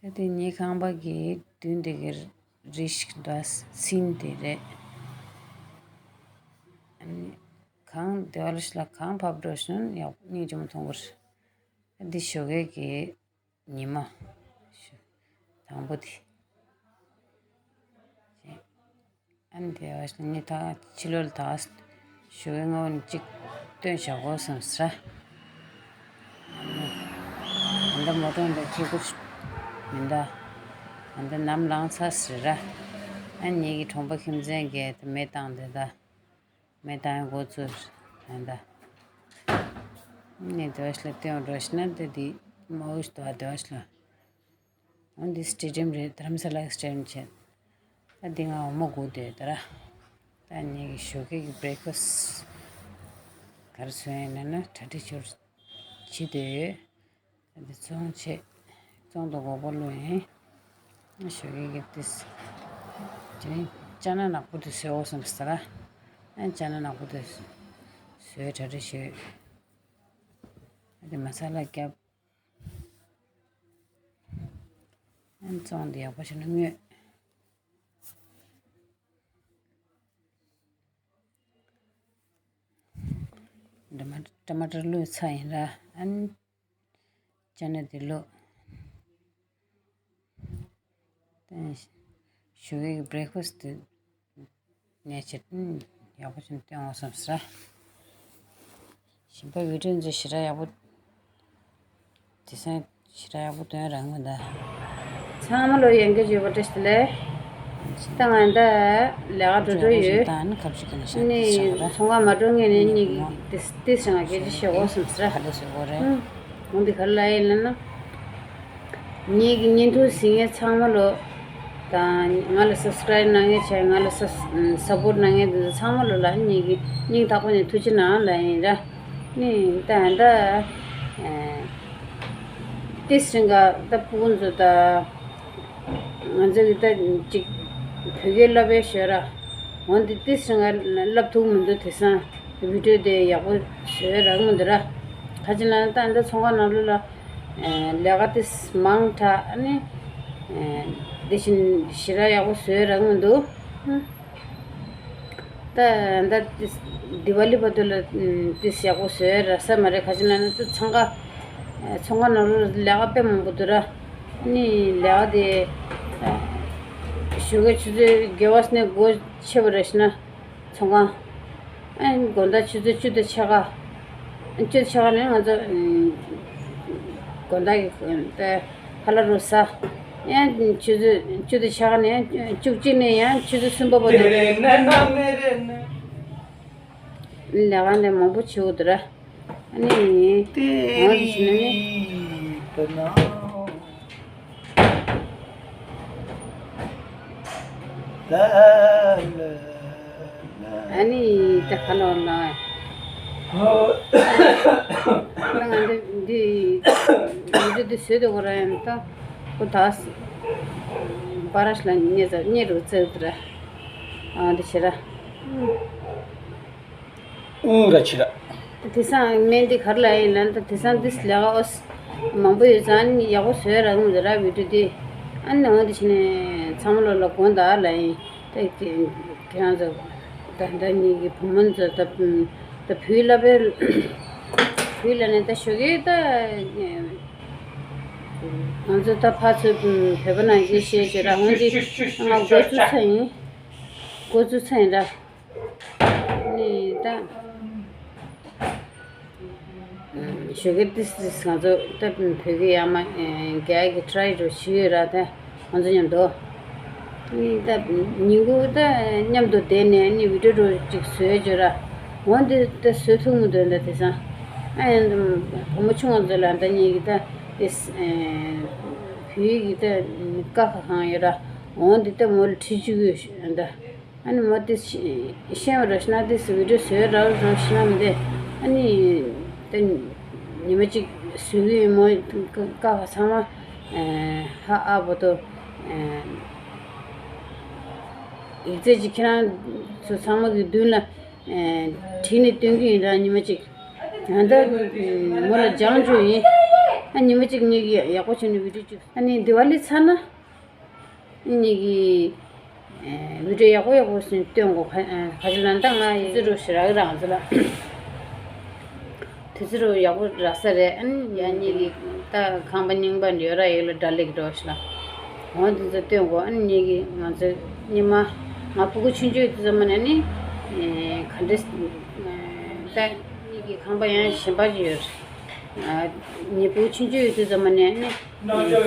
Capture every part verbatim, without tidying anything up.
ད་དེ་ངའི་ཁང་པ་གི་མདུན་དེ་གི་རི་ཞིག་འདུག་སིན་དེ་རེད། ཨ་ནི་གངས་དེ་བ་ལ་ཞིག་ལ་གངས་བབས་འགྲོ་ཞིག་ན་ཡག་སྙིང་རྗེ་མོ་མཐོང་གི་རེད། ད་འདི་ཞོགས་ཀས་ཀྱི་ཉི་མ་དང་པོ་དེ། ཨ་ནི་དེ་བ་ཞིག་ངས་ད་ཕྱི་ལོགས་ལ་ད་ཞོགས་ཀས་སྔ་པོ་ནས་གཅིག་སྟོན་བཞག་དགོས་བསམ་ཟེར། ཨ་ནི་ད་མོ་ཊ་འདྲ་ཁྱེད་ཁུར་མིན་ད། ཨ་ནི་ད་ནམ་ལངས་ཚར་ཟེར་ར། ཨ་ནི་ངེད་ཀྱི་གྲོང་པ་ཁྱིམ་མཚེས་ཀྱིས་ད་མེ་བཏང་དེ་ད། མེ་བཏང་འགོ་ཚུགས་ད་ད། ངས་དེ་བ་ཞིག་ལ་སྟོན་འགྲོ་ཞིག་ན་ད་འདི་མ་འོས་ད་དེ་བ་ཞིག་ལ། འོ་འདི་སི་ཊེ་ཌི་ཡམ་རེད། དྷ་རམ་ས་ལ་གི་སི་ཊེ་ཌི་ཡམ་བྱས། ད་འདི་ང་འོ་མ་སྒུག་བསྡད་ད་ར། ད་ངེད་ཀྱི་ཞོགས་ཀས་ཀྱི་བྷི་རེག་ཕ་སི་ག་རེ་བཟོས་ཡིན་ན་ན་གྲ་སྒྲིག་ཞོར་བྱེད་འདོད་ཡོད། ད་འདི་བཙོང་བྱས། བཙོང་དང་སྒོག་པ་བླུགས་ཡིན། ཞོགས་ཀས་ཀྱི་ཏིས། དེ་ནས་ཅ་ན་ནག་པོ་དེ་བཟོས་འོ་བསམ་ཟེར་ར། ཨ་ཅ་ན་ནག་པོ་དེ་བཟོས་གྲ་སྒྲིག་ཞོར། ཨ་དེ་མ་ས་ལ་བརྒྱབ། ཨ་བཙོང་དེ་ཡག་པོ་བྱས་ན་མངོན། ཊ་མ་ཊ་མ་ཊར་བླུགས་ཚར་ཡིན་ར། ཨ་ནི་ཅ་ན་དེ་བླུགས། ཞོགས་ཀས་ཀྱི་བྷི་རེག་ཕ་སི་དེ་ནས་བྱེད་ཡག་པོ་བྱས་ནས་སྟོན་འོ་བསམ་ཟེར། ཞིམ་པ་བི་ཌི་ཡོ་འདི་ཞེ་དྲག་ཡག་པོ། དེང་སང་ཞེ་དྲག་ཡག་པོ་སྟོན་རག་མ་ད། ཚང་མ་ལོ་ཡན་གྱི་བརྗོད་པ་བཀྲ་ཤིས་བདེ་ལེགས། ད་ང་ད་ལས་ཀ་འགྲོ་འགྲོ་ཡོད། ད་ནི་ཁ་བྱེད་ཀྱི་ནི་ཤ་ནི་ཚོང་ཁང་མ་འགྲོ་ངེས་ནས་ནི་ཏིས་ཏིས་ང་སྐད་ཆ་བཤད་འོ་བསམ་ཟེར། ག་ལེ་བཟོས་འོ་རེད། ཨུམ། འོང་འདི་ག་ལ་ཡིན་ལ་ན། ངེད་ཀྱི་བརྙན་ཐུང་གཟིགས་མཁན་ཚང་མ་ལོ། དང་ང་ལ་སབ་སི་ཀ་རའིབ་གནང་མཁན་བྱས། ང་ལ་སབ་སབ་པོར་གནང་མཁན་དེ་ཚོ་ཚང་མ་ལོ་ལ་ངེད་ཀྱི་སྙིང་ཐག་པ་ནས་ཐུགས་རྗེ་གནང་ལ་ཡིན་ར། ནི་ད་ད་ཏིས་རིང་ག་ད་ཕྲུ་གུ་ཚོ་ད་ང་ཚོ་གི་ད་ཅིག་བོད་སྐད་བསླབ་པའི་ཞོར་ར། འོན་ཏེ་ཏིས་རིང་ག་བསླབ་ཐུབ་མི་འདུག་དེང་སང་བི་ཌི་ཡོ་དེ་ཡག་པོ་བཟོས་རག་མི་འདུག་ར། ཁ་ཅིག་ལ་ད་ད་ཚོང་ཁང་ནང་ལོགས་ལ། ལས་ཀ་དེ་མང་དྲགས། ཨ་ནི་དེ་བཞིན་ཞེ་དྲག་ཡག་པོ་བཟོས་རག་མི་འདུག་ད་ད་དེ་དི་ཝ་ལི་བར་དུ་ལ་དེ་ཡག་པོ་བཟོས་རག་ས་མ་རེད། ག་ཅི་ན་ན་དེ་ཚང་ཀ་ཚོང་ཁང་ནང་ལོགས་ལ་ལས་ཀ་དཔེ་མང་པོ་འདུག་ར། ཨ་ནི་ལས་ཀ་དེ་ཞོགས་ཀའི་ཆུ་ཚོད་བརྒྱད་པ་ནས་སྒོ་ཕྱེ་བ་རེད་ཤི་ན། ཚོང་ཁང་། ཨ་དགོང་དག་ཆུ་ཚོད་བཅུ་དང་ཕྱེད་ཀ་བཅུ་ཕྱེད་ཀ་ནས་ང་ཚོ་དགོང་དག་གི་ད་ཁ་ལག་རོ་ཟ། ཡང་ཆུ་ཚོད་བཅུ་དང་ཕྱེད་ཀ་ནས་བཅུ་གཅིག་ནས་ཡང་ཆུ་ཚོད་གསུམ་པ་བར་དུ་ལས་ཀ་འདི་མང་པོ་བྱེད་དགོས་འདུག་ར། ཨ་ནི། ང་ཚོ་ནི། ཨ་ནི་ད་ག་ལོ་ལ། ད་ང་འདི་འདི་འདི་འདི་བཟོས་དུས་ཁོ་རང་ཡང་ད་ཁོ་ད་པ་ར་ཤི་ལ་ཉེ་ཙ་ཉེ་རུ་བཙལ་དུ་ར། ཨ་འདི་བྱེད་ར། ཨུ་ར་ཆི་ར། དེང་སང་སྨན་འདི་ག་རེ་ལབ་ཡིན་ལབ་ན། ད་དེང་སང་འདི་ལས་ཀ་ཨོ་མང་པོ་ཡོད་ཙང་ནི་ཡག་པོ་བཟོས་རག་མི་འདུག་ར་བི་ཌི་ཡོ་འདི། ཨ་ནི་འོ་འདི་བྱས་ནས་ཚང་མ་ལོ་ལ་དགོངས་དག་ལབ་ཡིན། ད་ཁྱེད་རང་ཚོ་ད་ད་ངེད་ཀྱི་བུ་མོ་ཚོ་ད་ད་བུའི་བསླབ་པའི་བུའི་ལ་ནས་ད་ཞོགས་ཀས་ད་ང་ཚོ་ད་ཕར་ཚུར་བོད་པ་ནང་བཞིན་བཤད་བྱས་ར། འོ་འདི་ང་འགོ་བཙུགས་ཚར་ཡིན། འགོ་བཙུགས་ཚར་ཡིན་ར། ནི་ད། ཞོགས་ཀས་ཏིས་ཏིས་ང་ཚོ་ད་བོད་སྐད་ཡག་མ་རྒྱག་གི་ཊ་རའི་འགྲོ་བྱེད་ཡོད་ར། ད་ང་ཚོ་མཉམ་དུ། ནི་ད་ཉིན་གུང་ད་མཉམ་དུ་བསྡད་ནས་ནི་བི་ཌི་ཡོ་ཅིག་བཟོས་བྱོས་ར། འོ་འདི་ད་བཟོས་ཐུབ་མི་འདུག་ད་དེང་སང་། ཨ་ཡང་བུ་མོ་ཆུང་བ་ཚོ་ལ་ད་ངེད་ཀྱི་ད་ཏིས་བོད་ཡིག་གི་ད་ཀ་ཁ་གང་ཡོད་ར། འོ་འདི་ད་མོ་ལ་ཁྲིད་བཅུག་གི་ཡོད་ད། ཨ་ནི་མོ་དེ་ཤེས་པ་རེད་ཤི་ན་དེ་སི་བི་ཌི་ཡོ་བཟོས་རག་རོགས་ཤི་ན་མི་དེ། ཨ་ནི་དེ་ཉི་མ་གཅིག་བཟོས་གི་ཡིན། མོ་ཀ་ཁ་ཚང་མ་ཧ་ཨ་བོ་ཏོ་ཡིག་ཚད་ཅིག་ཁྱེད་རང་ཚོ་ཚང་མ་གི་མདུན་ལ་བྲིས་ནས་སྟོན་གི་ཡིན་ར། ཉི་མ་གཅིག་ང་ད་མོ་ལ་སྦྱང་བཅུག་ཡིན། ཨ་ཉི་མ་གཅིག་གཉིས་ཀྱི་ཡག་པོ་བྱས་ནས་བི་ཌིའོ་གཅིག་ཨ་ནི་དི་ཝ་ལི་ཚར་ན། ཨ་ཉིད་ཀྱི་ཨེ་བི་ཌིའོ་ཡག་པོ་ཡག་པོ་ཞིག་སྟོན་དགོས། ཁ་ཨེ་ཁ་ཅིག་ལ་ད་ང་ཡི་ཙི་རུ་ཞིག་རག་གི་རང་ཚོ་ལ། དུས་ཚོད་རུ་ཡག་པོ་རག་ས་རེད། ཨ་ནི་ཡང་ཉིད་ཀྱི་ད་ཁང་པ་རྙིང་པ་འདི་ཡོད་ར་ཡོད་ལ་དགྲ་ལེགས་འགྲོ་ཞིག་ལ། འོ་དེ་ཚོ་སྟོན་དགོས། ཨ་ནི་ཉིད་ཀྱི་ང་ཚོ་ཉི་མ་ང་ཕྲུ་གུ་ཆུང་ཆུང་ཡོད་དུས་ཙམ་པ་ནས་ནི་ཨེ་ག་འདྲས་ཨེ་ད་ཉིད་ཀྱི་ཁང་པ་ཡང་གཞན་པ་ཅིག་ཡོད་རེད། ཨ་ཉི་ཕྲུ་གུ་ཆུང་ཆུང་ཡོད་དུས་ཙམ་པ་ནས་ནི་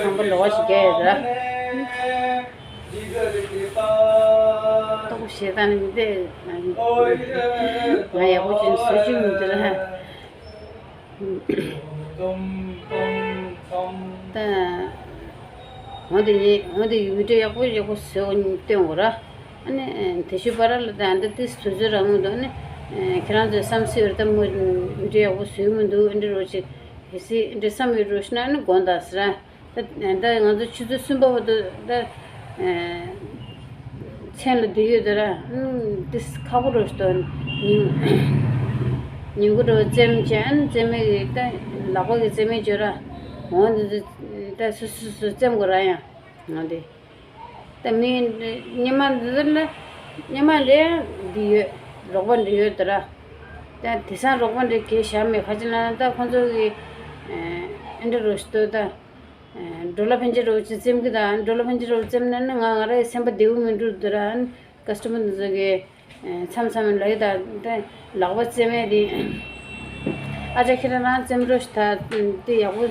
ཁང་པ་ལོགས་ཀ་ཞིག་རྒྱག་ཡོད་ར། ལྟོགས་ཤེས་དང་ནི་འདི་ང་ཡག་པོ་ཅིག་བཟོ་བཅུག་མི་འདུག་ར། ད་འོ་དེ་ཡིན། འོ་དེ་བི་ཌིའོ་ཡག་པོ་ཡག་པོ་བཟོས་སྟོན་དགོས་ར། ཨ་ནི་དེ་ཤུ་པ་ར་ལ་ད་འདི་ཏིས་དུས་ཚོད་རག་མི་འདུག་ཨ་ནི་ཁྱེད་རང་ཚོས་བསམ་སྲིད་ར། ད་མོ་བི་ཌིའོ་ཡག་པོ་བཟོས་མི་འདུག་ཨ་འདྲ་རོ་ཅིག་གལ་སྲིད་འདྲ་བསམ་ཡོད་རོགས་ཞུ་ན་ནི་དགོངས་དག་ཟེར། ད་ད་ང་ཚོ་ཆུ་ཚོད་གསུམ་པ་བར་དུ་ད་མཚན་ལ་བསྡད་ཡོད་ད་ར། ཨུམ་དེ་ཁག་པོ་རོགས་ཞུ་ད། ཉིན་ཉིན་གུང་རོགས་རྩེད་མོ་བྱས། ཨ་ནི་རྩེད་མོ་གི་ད་ལག་པ་གི་རྩེད་མོ་བྱོས་ར། འོ་འདི་ཚོ་ད་སུ་སུ་སུ་རྩེད་མོ་ར་ཡང་འོ་དེ། ད་མི་ཉི་མ་འདི་ལ་ཉི་མ་འདི་འདི་ཡོད། རོགས་པ་འདི་ཡོད་དེ་ར། ད་དེང་སང་རོགས་པ་འདི་གས་བཞག་མེད། ཁ་ཅིག་ལ་ད་ཁོང་ཚོ་གི་ཨེ་འདྲ་རོགས་ཞུ་ད། ཨེ་འགྲོ་ལ་ཕན་ཆད་རོགས་ཅིག་རྩེད་མོ་གི་ད་འགྲོ་ལ་ཕན་ཆད་རོགས་རྩེད་མོ་ན་ནི་ང་ང་རའི་སེམས་པ་བདེ་པོ་མི་འདུག་དེ་ར། ཀ་སི་ཊ་མར་འདི་ཚོ་གི་མཚམས་མཚམས་ལ་ཡི་ད་ད་ལག་པ་རྩེད་མེད་དེ། ཨ་ཅག་ཁྱེད་རང་རང་རྩེད་མོ་རོགས་ཞུ་ད་དེ་ཡག་པོ།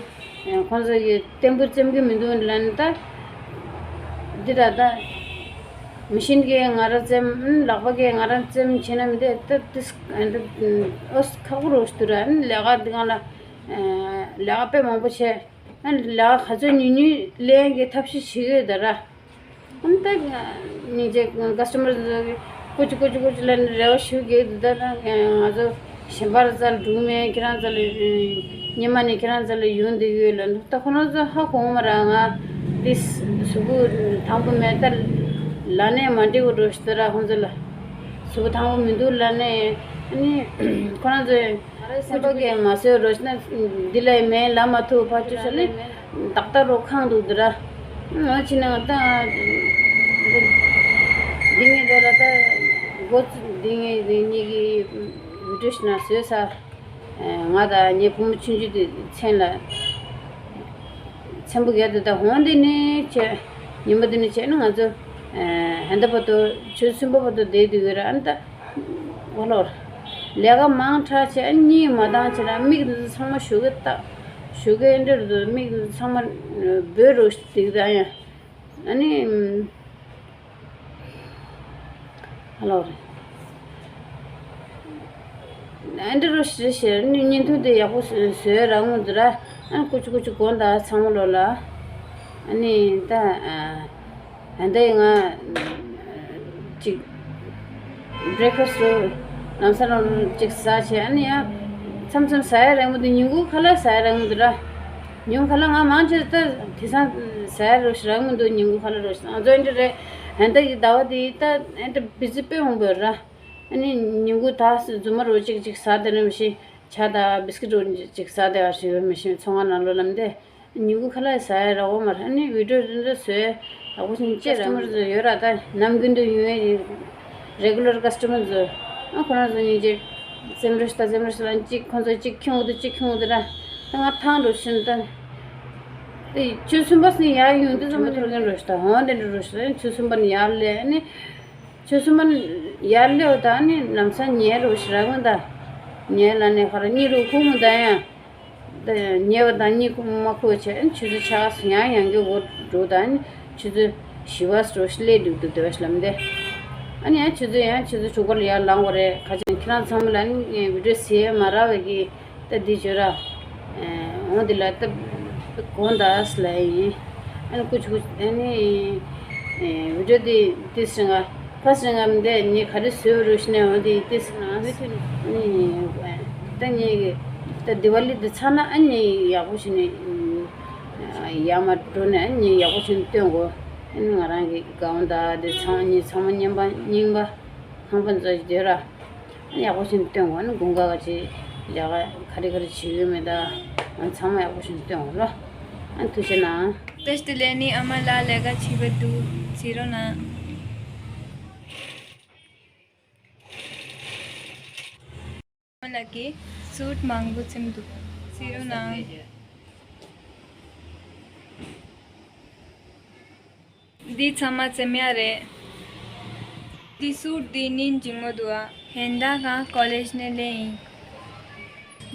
ཁོང་ཚོ་གི་བརྟན་པོ་རྩེད་མོ་གི་མི་འདུག་ལབ་ནི་ད། འདི་ད་ད་མི་ཤིན་གི་ང་རང་རྩེད་མོ་ལག་པ་གི་ང་རང་རྩེད་མོ་བྱེད་ན་མི་འདུག་ད་དེ་ཨོ་ཁག་པོ་རོགས་ཞུ་དུ་ར། ལས་ཀ་འདི་གང་ལ་ལས་ཀ་དཔེ་མང་པོ་བྱས། ལས་ཀ་ག་ཚོད་ཉུང་ཉུང་ལེན་གི་ཐབས་ཤེས་བྱེད་ཀྱི་ཡོད་ད་ར། ཨ་ནི་ད་སྙིང་རྗེ་ཀ་སི་ཊ་མར་ཚོ་གིས་ཀུ་ཅི་ཀུ་ཅི་ཀུ་ཅི་ལབ་ནས་རེ་བ་ཞུ་གི་འདུག་ད་ང་ཚོ་གཞན་པར་རྩ་ལ་འགྲོ་མེད། ཁྱེད་རང་རྩ་ལ་ཉི་མ་ནས་ཁྱེད་རང་རྩ་ལ་ཡོང་བསྡད་ཡོད་ལབ་འདུག་ད་ཁོ་རང་ཚོ་ཧ་གོ་མ་ར། ང་འདི་གཟུགས་པོ་ཐང་པོ་མེད། ད་ལ་ནས་མ་འགྲིག་པ་འགྲོ་ཞིག་ད་ར། ཁོ་ཚོ་ལ་གཟུགས་པོ་ཐང་པོ་མི་འདུག་ལ་ནས། ཨ་ནི་ཁོ་རང་ཚོས་ང་རའི་སེམས་པ་གིས་མ་བཟོད་རོགས་ན་འདི་ལ་མེད་ལ་མ་ཐུག་ཕར་ཆུ་ས་ལེ་ཏག་ཏག་རོ་ཁང་འདུག་འདི་ར། ང་ཕྱིན་ན་ད་འདི་ངས་འདི་ལ་ད་འགོ་འདི་ངས་འདི་གཉིས་ཀྱི་བི་ཌིའོ་ཞིག་ན་བཟོས་ས། ང་དང་ངའི་བུ་མོ་ཆུང་ཆུང་དེ་མཚན་ལ། ཚན་པོ་རྒྱལ་དུ་ད་འོང་དེ་ནས་བྱས། ཉིན་མོ་དེ་ནས་བྱས་ན་ང་ཚོ་ཧན་ད་བར་དུ་ཆུ་ཚོད་གསུམ་པ་བར་དུ་བསྡད་དུས་ཡོད་ར། ཨ་ནི་ད་འོ་ལོར་ལས་ཀ་མང་དྲགས་བྱས། ཨ་གཉིད་མ་བཏང་བྱས་ན་མིག་འདི་ཚོ་ཚང་མ་ཞོགས་ཀས་ལྟ། ཞོགས་ཀས་འདྲ་རུ་མིག་འདི་ཚོ་ཚང་མ་སྦོས་རུ་བསྡད་ཀྱི་ད་ཡང་། ཨ་ནི། ཨ་ལོ་རེད། ཨ་འདྲ་རུ་ཞེ་ཞེ་ནི་བརྙན་ཐུང་དེ་ཡག་པོ་བཟོས་རག་མོ་འདུག་ར། ཨ་ཀུ་ཅི་ཀུ་ཅི་དགོངས་དག་ཚང་མ་ལོ་ལ། ཨ་ནི་ད་ཨ་ད་ང་ཅིག་བྷི་རེག་ཕ་སི་ཊི་ལམ་སང་ལོ་ཅིག་ཟ་བྱས། ཨ་ནི་ཡང་མཚམས་མཚམས་ཟ་ཡ་རག་མོ་འདུག་ཉིན་གུང་ཁ་ལག་ཟ་ཡ་རག་མོ་འདུག་ར། ཉིན་གུང་ཁ་ལག་ང་མང་ཆེ་ད་དེང་སང་ཟ་ཡ་རོ་ཞིག་རག་མི་འདུག་ཉིན་གུང་ཁ་ལག་རོ་ཞིག་ང་ཚོ་འདི་རེད། ཨ་ད་ཡི་ཟླ་བ་དེ་ད་ཨ་ད་བི་ཛི་དཔེ་མང་པོ་ར། ཨ་ནི་ཉིན་གུང་ད་རྫུན་མ་རོ་གཅིག་གཅིག་ཟ་བསྡད་ན་མི་ཤེས། ཇ་དང་བིས་ཀིཊ་རོ་གཅིག་ཟ་བསྡད་པ་ཞིག་ཡོད་མི་ཤེས། ཚོང་ཁང་ནང་ལོགས་ལ་མི་བསྡད། ཉིན་གུང་ཁ་ལག་ཟ་ཡ་རག་གོ་མ་རེད། ཨ་ནི་བི་ཌིའོ་རེ་འདྲ་བཟོས་ཡག་པོ་ཞིག་ཅེས་ར། ཀ་སི་ཊ་མར་ཚོ་ཡོད་ར། ད་ནམ་རྒྱུན་དུ་ཡོང་ཡ་རེད། རེ་གུ་ལར་ཀ་སི་ཊ་མར་ཚོ། ཨ་ཁོ་རང་ཚོ་སྙིང་རྗེ། རྩེད་མོ་རེ་ཞིག་ད་རྩེད་མོ་རེ་ཞིག་ལ་གཅིག་ཁོང་ཚོ་གཅིག་ཁྱོང་འདུག་གཅིག་ཁྱོང་འདུག་ར། ད་ང་ཐང་འགྲོ་བཞིན་ད། དེ་ཆུ་ཚོད་གསུམ་པ་ནས་ཡར་ཡོང་དུས་ཚང་མ་ཐོར་མཁན་འགྲོ་ཞིག་ད་འོང་དེ་འགྲོ་རོ་ཞིག་ད། ཆུ་ཚོད་གསུམ་པ་ནས་ཡར་སླེབས། ཨ་ནི་ཆུ་ཚོད་གསུམ་པ་ནས་ཡར་སླེབས་ད་ཨ་ནི་ལམ་སང་ཉལ་རོ་ཞིག་རག་མོ་ད། ཉལ་ལ་ནས་ཁ་ར་གཉིད་རུ་ཁུག་མོ་ད་ཡང་། ཉལ་བ་དང་གཉིད་ཁུག་མ་ཁུག་བྱས། ཆུ་ཚོད་ཕྱེད་ཀ་ཡང་ཡང་གི་འགོར་འགྲོ་དང་། ཆུ་ཚོད་བཞི་པ་རོ་ཞིག་སླེབས་འདུག་འདུག་དེ་བ་ཞིག་ལམ་དེ། ཨ་ནི་ཡང་ཆུ་ཚོད་ཡང་ཆུ་ཚོད་དྲུག་པ་ལ་ཡར་ལངས་པ་རེད། ཁ་ཅིག་ཁྱེད་རང་ཚང་མ་ལ་ནི་བི་ཌིའོ་ཟེར་མ་རག་པའི་གི་ད་འདི་བརྗོད་ར། འོང་འདི་ལ་ད་དགོངས་དག་ལ་ཡིན། ཨ་ནི་ཀུ་ཅི་ཀུ་ཅི་ཨ་ནི་བི་ཌིའོ་འདི་འདི་ཟེར་ང་ཕ་ཟེར་ང་མི་འདས་ནི་ག་རེ་བཟོས་རོ་ཞིག་ནས་འོང་འདི་འདི་ཟེར་ང་མི་ཐུབ་ནི། ཨ་ནི་ད་ངས་ད་དི་ཝ་ལི་འདི་ཚར་ན་ཨ་ནི་ཡག་པོ་བྱས་ནས་ཡར་མར་འགྲོ་ནས་ཨ་ནི་ཡག་པོ་བྱས་ནས་སྟོན་དགོས། ཨ་ནི་ང་རང་གི་གའུན་དང་འདི་ཚང་མ་ཚང་མ་རྙིང་པ་རྙིང་པ་ཁང་པ་ཚོ་ཞིག་སྡོད་ར། ཨ་ནི་ཡག་པོ་བྱས་ནས་སྟོན་དགོས། ཨ་ནི་དགུན་ཁ་ག་ཅིག་ལས་ཀ་ག་རེ་ག་རེ་བྱེད་ཡོད་མེད་ད། ཨ་ཚང་མ་ཡག་པོ་ཞིག་སྟོན་རོགས། ཨ་ཐུགས་རྗེ་གནང་། བཀྲ་ཤིས་བདེ་ལེགས། ནི་ཨ་མ་ལགས་ལས་ཀ་བྱེད་པ་འདུག་གཟིགས་རོགས་གནང་། ཨ་མ་ལགས་ཀྱིས་སུཊ་མང་པོ་བཙེམས་འདུག་གཟིགས་རོགས་གནང་། འདི་ཚང་མ་བཙེམ་ཡག་རེད། འདི་སུཊ་འདི་ནིང་འཇིགས་མོ་འདུག་ཨ། ཧན་ད་གང་ཀོ་ལེཇ་ནས་ལེན་ཡིན།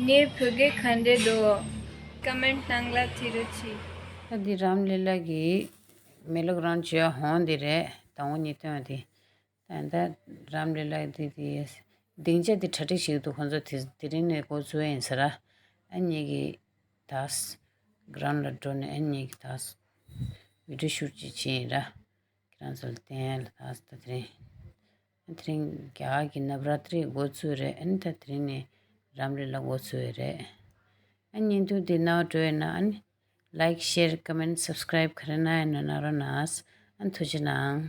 ངའི་བོད་སྐད་ག་འདྲས་འདུག་ཀ་མེན་ཊི་ནང་ལ་བྲིས་རོགས་གྱིས། ད་འདི་རམ་ལི་ལ་གི་མེ་ལོག་རང་བྱོས་ཧོང་འདི་རེད། དང་པོ་ཉིད་སྟོན་པ་དེ། ད་ད་རམ་ལི་ལ་འདི་དེ་སྡིངས་ཆ་འདི་གྲ་སྒྲིག་ཞིག་འདུག་ཁོང་ཚོ་དེ་དེ་རིང་ནས་འགོ་བཙུགས་ཡིན་ཟེར་ར། ཨ་ཉིད་ཀྱི་ད་གྷ་རའུན་ཌི་ལ་འགྲོ་ནས་ཨ་ཉིད་ཀྱི་ད་བི་ཌིའོ་ཤུཊ་ཅིག་བྱས་ཡིན་ར། ཁྱེད་རང་ཚོ་ལ་བསྟན་ཡ་ལ་ད་ད་དེ་རིང་། ཨ་དེ་རིང་རྒྱ་གར་གྱི་ནབ་ར་ཏྲི་འགོ་ཚུགས་རེད། ཨ་ནི་ད་དེ་རིང་ནས་རམ་ལི་ལ་འགོ་ཚུགས་ཡོད་རེད། ཨ་བརྙན་ཐུང་འདི་ནང་འགྲོ་ཡོད་ན་ཨ་ནི་ལའིཀ་ཤེར་ཀོ་མེན་ཊི་སབ་སི་ཀ་རའིབ་ག་རེ་གནང་ཡོད་ན་གནང་རོགས་གནང་། ཨ་ཐུགས་རྗེ་གནང་།